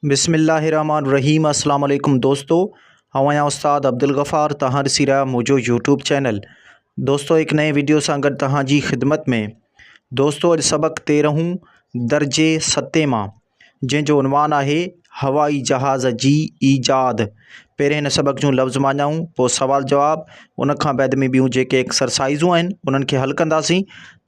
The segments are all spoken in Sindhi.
بسم الله الرحمن الرحيم السلام عليڪم دوستو آئون آهيان استاد عبدالغفار توهان ڏسي رهيا منهنجو يوٽيوب چينل دوستو هڪ نئين ويڊيو سان گڏ توهان جي خدمت ۾ دوستو اڄ سبق تيرهون درجي ستين مان جنهن جو عنوان آهي هوائي جهاز جي ايجاد پهرين هن سبق جون لفظ معنائون پوء سوال جواب ان کان بعد ۾ ٻيون جيڪي ايڪسرسائزون آهن انهن کي حل ڪنداسين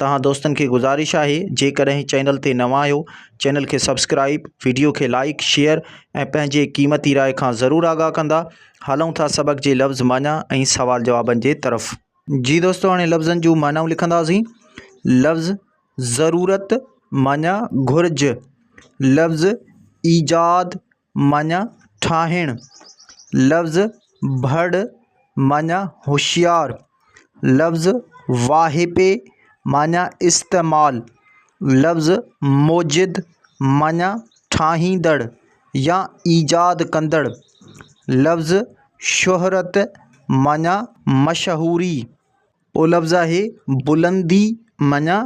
توهان دوستن کي گذارش آهي جيڪڏهن چينل تي نوان آهيو چينل کي سبسڪرائب ويڊيو کي لائڪ شيئر ۽ پنهنجي قيمتي راء کان ضرور آگاهه ڪندا هلون ٿا سبق جي لفظ معنيٰ ۽ سوال جوابن جي طرف. جي دوستو هاڻي لفظن جون معنائون لکنداسين لفظ ضرورت معنيٰ گهرج، لفظ ايجاد معنيٰ ٺاهڻ، لفظ ڀڙ معنيٰ هوشيار، لفظ واهپي معنيٰ استعمال، لفظ موجد معنيٰ ٺاهيندڙ يا ايجاد ڪندڙ، لفظ شهرت معنيٰ مشهوري. پوء لفظ آهي بلندي معنيٰ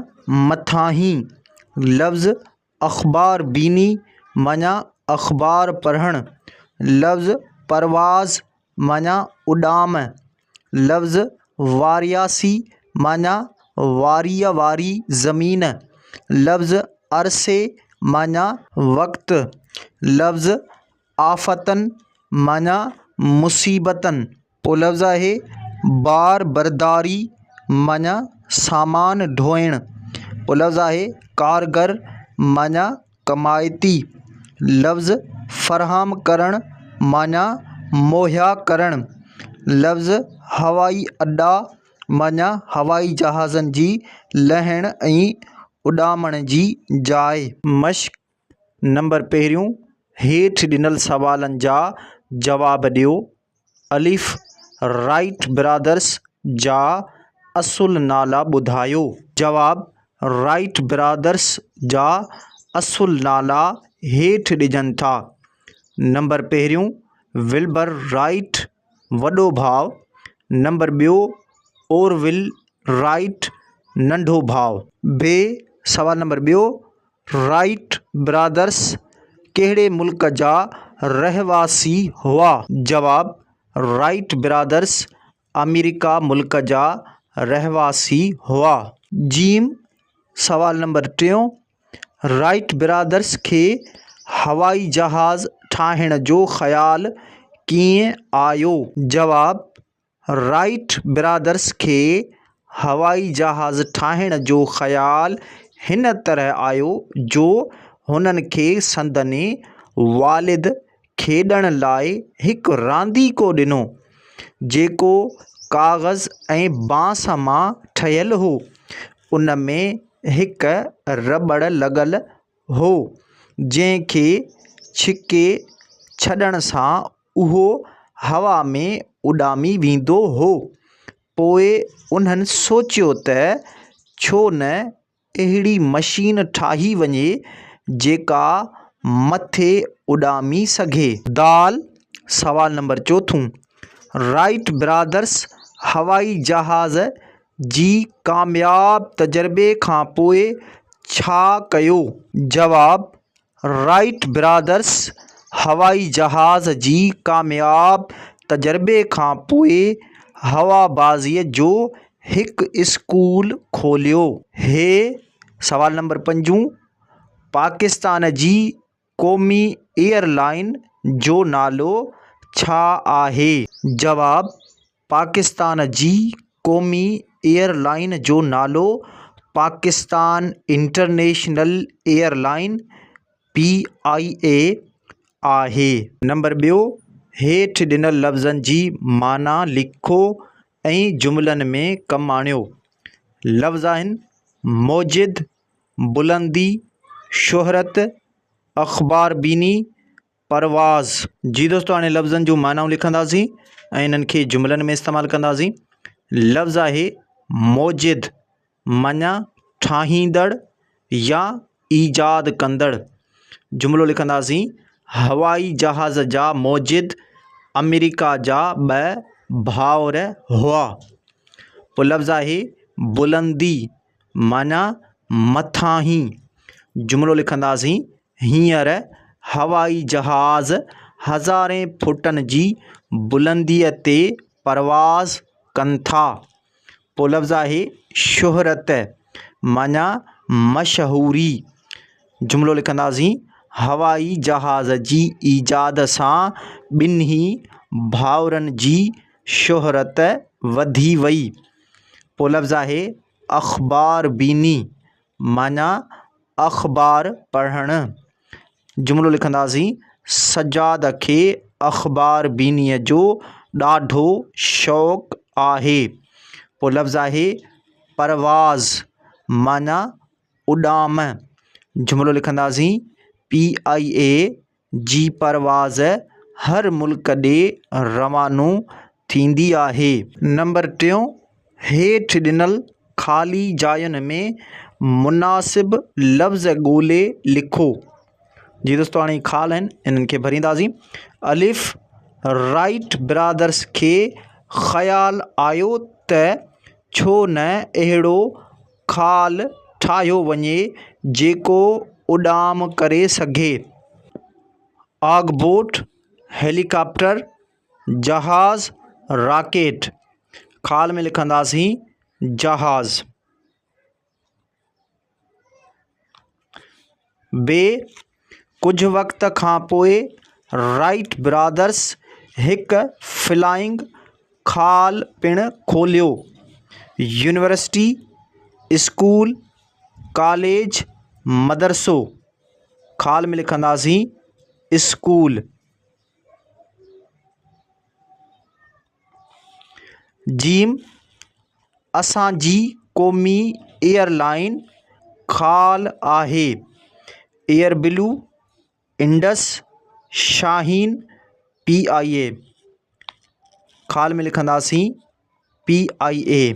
مٿاهين، لفظ اخبار بيني معنيٰ اخبار پڙهڻ، لفظ پرواز معنيٰ اڏام، لفظ وارياسي معنيٰ واريء واري زمين، لفظ عرصي معنيٰ وقت، لفظ آفتن معنيٰ مصيبتن. پوء لفظ آهي بار برداري معنيٰ سامان ڍوئڻ. پوء لفظ آهي ڪارگر معنيٰ ڪمائتي. لفظ فراهم ڪرڻ معنيٰ مهيا ڪرڻ. لفظ هوائي اڏا معنيٰ هوائي جهازن جي لهڻ ۽ اڏامڻ جي جاء. مشق نمبر پهريون، هيٺ ڏنل سوالن جا جواب ڏيو. الف، رائٽ برادرس جا اصل نالا ٻڌايو. جواب، رائٽ برادرس جا اصل نالا هيٺ ڏجن ٿا. نمبر پهريون، ولبر رائٽ، وڏو ڀاء. نمبر ٻيو، اورول رائٽ، ننڍو ڀاء. بي، سوال نمبر ٻيو، رائٽ برادرس ڪهڙي ملڪ جا رهواسي هئا؟ جواب، رائٽ برادرس آمريڪا ملڪ جا رهواسي هئا. جيم، سوال نمبر ٽيون، رائٽ برادرس کي هوائي جهاز ٺاهڻ جو خيال ڪيئن آيو؟ جواب، رائٽ برادرس کي هوائي جهاز ٺاهڻ جو خيال هن طرح آيو جو هنن کي سندن والد کيڏڻ لاء هڪ رانديڪو ڏنو، جيڪو ڪاغذ ۽ بانس مان ٺهيل هو. ان ۾ هڪ رٻڙ لڳل هو، جنهن کي ڇڪي ڇڏڻ سان اهو هوا ۾ اڏامي ويندو هو. پوء انهن سوچيو ته ڇو نه اهڙي مشين ٺاهي وڃي جيڪا مٿي اڏامي سگهي. دال، سوال نمبر چوٿون، رائٽ برادرس هوائي جهاز جي ڪامياب تجربي کان پوء ڇا ڪيو؟ جواب، رائٽ برادرس هوائي جهاز جي ڪامياب تجربي کان پوء هوابازيء جو هڪ اسڪول کوليو. هي، سوال نمبر پنجون، پاڪستان جي قومي ايئر لائن جو نالو ڇا آهي؟ جواب، پاڪستان جي قومي ايئر لائن جو نالو Pakistan international airline, P I A, آهي. نمبر ٻيو، هيٺ ڏنل لفظن جي معنيٰ لکو ۽ جملن ۾ ڪم آڻيو. لفظ آهن، موجد، بلندي، شهرت، اخبار بيني، پرواز. جي دوستو هاڻي لفظن جون معنائون لکنداسين ۽ انهن کي جملن ۾ استعمال ڪنداسين. لفظ آهي موجد معنيٰ ٺاهيندڙ يا ايجاد ڪندڙ. جملو لکنداسين هوائي جهاز جا موجد آمريڪا جا ٻه ڀائر هئا. پوء لفظ آهي بلندي معنيٰ مٿاهين. جملو لکنداسين هينئر هوائي جهاز هزارين فوٽن جي بلنديء تي پرواز ڪن ٿا. پوء لفظ آهي شهرت معنيٰ مشهوري. جملو لکنداسين، هوائي جهاز جي ايجاد سان ٻنهي ڀائرن جي شهرت وڌي وئي. پوء لفظ آهي اخبار بيني معنيٰ اخبار پڙهڻ. جملو لکنداسين، سجاد کي اخبار بينيء جو ڏاڍو شوق آهي. پوء لفظ آهي پرواز معنيٰ اڏام. جملو لکنداسين، پي آئي اي جي پرواز هر ملڪ ڏي روانو ٿيندي آهي. نمبر ٽيون، هيٺ ڏنل خالي جاين ۾ مناسب لفظ ڳولي لکو. جي دوستو هاڻي خال آهن انهن کي ڀرينداسين. الف، رائٽ برادرس کي خيال آيو ته ڇو نه اهڙو خال ٺاهيو وڃي جيڪو اڏام ڪري سگهي. آگبوٽ، هيليڪاپٽر، جهاز، راڪيٽ. خال ۾ لکنداسين جهاز. بي، ڪجهه وقت کان پوء رائٽ برادرس هڪ فلائنگ خال پڻ کوليو. يونيورسٽي، اسڪول، ڪاليج، مدرسو. خال ۾ لکنداسين اسڪول. جيم، اسان جي قومي ايئر لائن خال آهي. Air Blue, Indus, Shaheen, P I A. خال ۾ لکنداسين پي آئي اي.